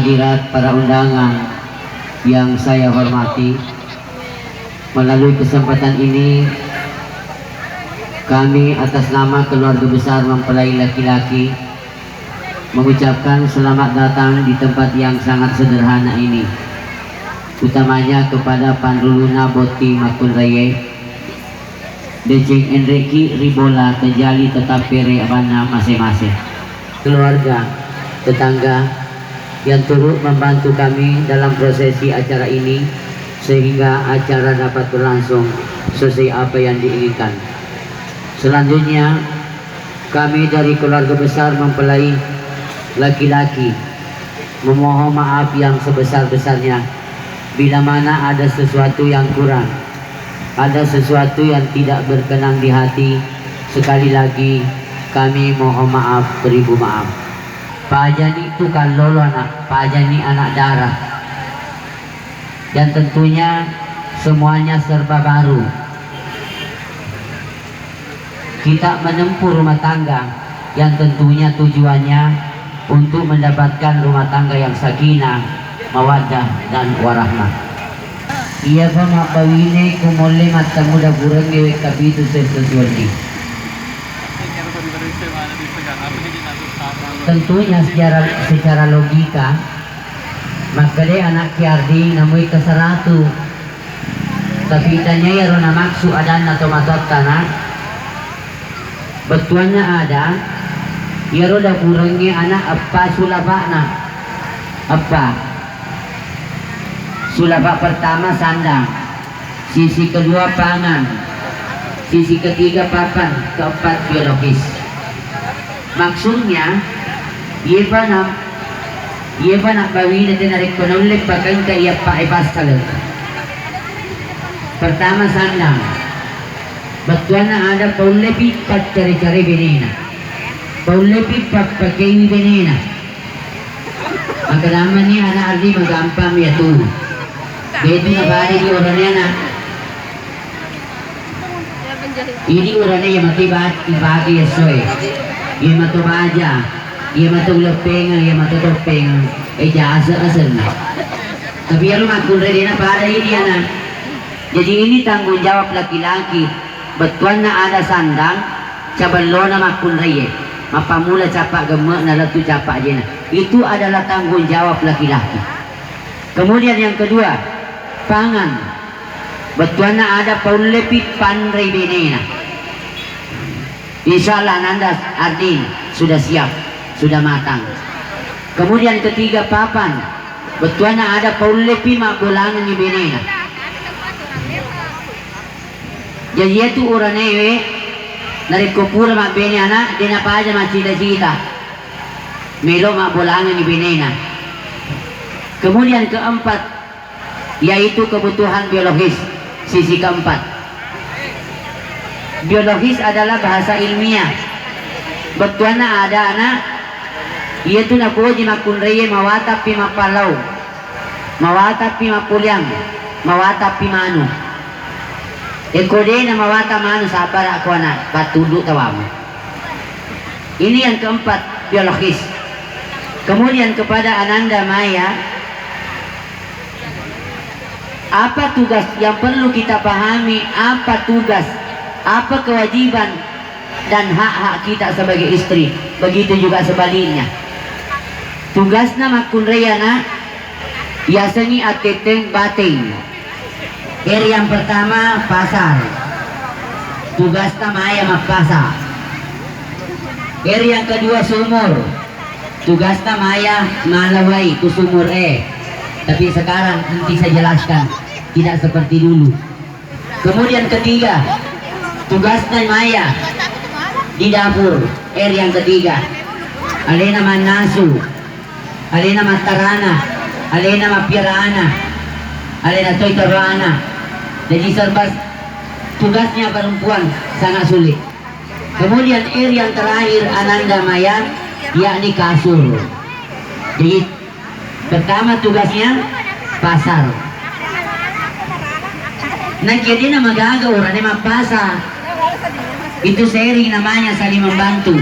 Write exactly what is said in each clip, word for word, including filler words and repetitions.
Hadirat para undangan yang saya hormati, melalui kesempatan ini kami atas nama keluarga besar mempelai laki-laki mengucapkan selamat datang di tempat yang sangat sederhana ini, utamanya kepada Panruluna Botting Makkunraie, deceng enreki ri bola tejali tetappe ri abanna masing-masing. Keluarga, tetangga yang turut membantu kami dalam prosesi acara ini sehingga acara dapat berlangsung sesuai apa yang diinginkan. Selanjutnya, kami dari keluarga besar mempelai laki-laki memohon maaf yang sebesar-besarnya bila mana ada sesuatu yang kurang, ada sesuatu yang tidak berkenan di hati. Sekali lagi, kami mohon maaf beribu maaf. Pajani tu kallolo anak, pajani anak dara. Dan tentunya semuanya serba baru. Kita menempuh rumah tangga yang tentunya tujuannya untuk mendapatkan rumah tangga yang sakinah, mawaddah, dan warahmah. Iyapa mabbawine ko molle mattemu dapurengnge wekka pitu sesso suwenni. Tentunya secara, secara logika, makkeda anakki Ardi namui ke seratu. Tapi tania iyaro namaksu adanna tomatoatta na, bettuanna ada, iyaro dapurengnge anak eppa sulafa'na. Eppa. Sulafa pertama sandang, sisi kedua pangan, sisi ketiga papan, keempat biologis. Maksudnya, iyepa na, iyepa nabbawina te narekko naulle pakengka iyappa e passaleng. Pertama sandang. Bettuanna ada paullepi paccare-care benena. Paullepi pappakei benena. Maka namani anak Ardi magampang ya tu. Betu na pada di orangnya nak. Ini urane iya matu iba-, ibage essoe. Iya matu baja, iya matu uleppengeng, iya matu toppengeng. Eh, jasa asenna. Tapi iyaro makkunrai dena pada ini anak. Jadi ini tanggung jawab laki-laki. Bettuanna ada sandang, cabellona makkunraie. Mappammula capa gemme na lettu capa ajena. Itu adalah tanggung jawab laki-laki. Kemudian yang kedua, pangan. Bettuanna ada paullepi panrei benena. Insya Allah ananda Ardin sudah siap, sudah matang. Kemudian ketiga papan. Bettuanna ada paullepi mabbolangengi benena. Jadi iyatu uranewe narekko pura mabbene anak, de napaja maccita-cita. Melo mabbolangengi benena. Kemudian keempat, yaitu kebutuhan biologis, sisi keempat. Biologis adalah bahasa ilmiah. Bettuanna ada anak, iyatu napoji makkunraie mawatappi mappalau, mawatappi mappuliang, mawatappi manu. Eko dena mawata manu, sabbara ko anak, pattudu tawamu. Ini yang keempat, biologis. Kemudian kepada Ananda Maya, apa tugas yang perlu kita pahami, apa tugas, apa kewajiban dan hak-hak kita sebagai istri? Begitu juga sebaliknya. Tugasna makkunrai anak, yasengi atteteng bateng. Eri yang pertama pasar. Tugasna maya mappasa. Eri yang kedua sumur. Tugasna maya malawai ku sumur e. Tapi sekarang nanti saya jelaskan, tidak seperti dulu. Kemudian ketiga, tugasna maya di dapur. Eri yang ketiga, alena mannasu, alena mattarana, alena mappiarana, alena toi toroana. Jadi serba tugasnya perempuan sangat sulit. Kemudian R yang terakhir Ananda Maya, yakni kasur. Jadi pertama tugasnya pasar. Nah, jadi nama gaga orangnya mappasa. Itu sharing namanya, saling membantu.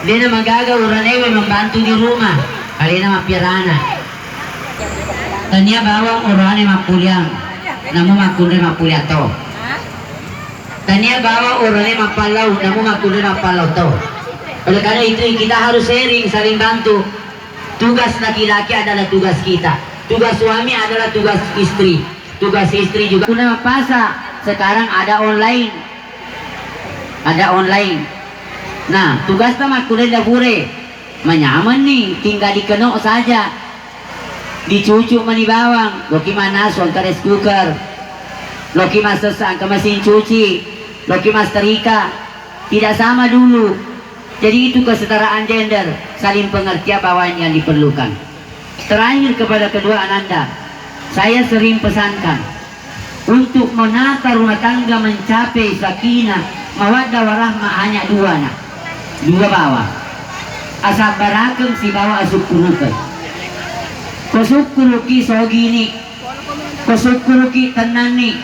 Dena magaga uranewe membantu di rumah, alena mappiarana. Tania bawang urane mappuliang, namu makkunre mappuliang to. Tania bawang urane mappallau, namu makkunre mappallau to. Oleh karena itu kita harus sharing, saling bantu. Tugas laki-laki adalah tugas kita. Tugas suami adalah tugas istri. Tugas istri juga. Kuna pasa, sekarang ada online. Ada online. Nah, tugas ta makkunre dapure. Manyameng ni, tinggal dikeno saja. Dicucu mani bawang, loki manasu engka rice cooker. Loki massessa engka mesin cuci. Loki masterika. Tidak sama dulu. Jadi itu kesetaraan gender, saling pengertian bawang yang diperlukan. Terakhir kepada kedua ananda, saya sering pesankan, untuk menata rumah tangga mencapai sakinah, mawaddah warahmah hanya dua nak. Dua bawang. Asabbarakeng sibawa asukkurukeng. Ko sukkuruki sogini, ko sukkuruki tennanni.